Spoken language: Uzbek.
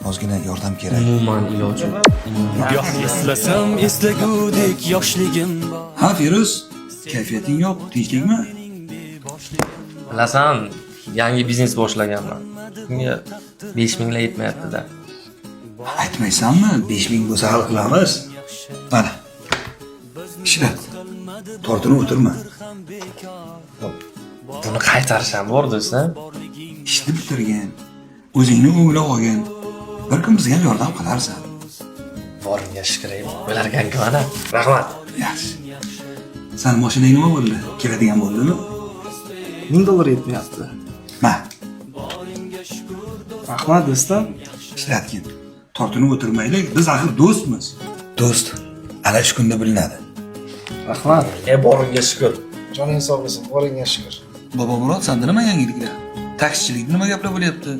Ozgina yordam kerak. Umuman iloji yo'q. Goh eslasam, eslagudek yoshligim bor. Ha, Feruz, kayfiyating yo'q, tinchlikmi? Bilasan, yangi biznes boshlaganman. Bunga 5000 lar yetmayapti-da. Aytmaysanmi? 5000 bo'lsa hal qilamiz. Mana. Ishlat. Tortinib o'tirma. Buni qaytarish ham bor, do'stim. Ishni bitirgin. O'zingni o'nglab olgin. Bir kun bizga ham yordam qilarsan. Boringga shukur, bo'larkan-ku mana. Rahmat. Yaxshi. San mashinang nima bo'ldi? Keladigan bo'ldimi? 1000 dollar yetmayapti. Ma, Rahmat, do'stim. ishlatgin. Tortinib o'tirmaylik. Biz axir do'stmiz. Do'st ana shu kunda bilinadi. Rahmat. E, boringga shukur. Joning sog' bo'lsin, boringga shukur. Bobomurod, sanda nima yangiliklar? Taksichilikda nima gaplar bo'lyapti?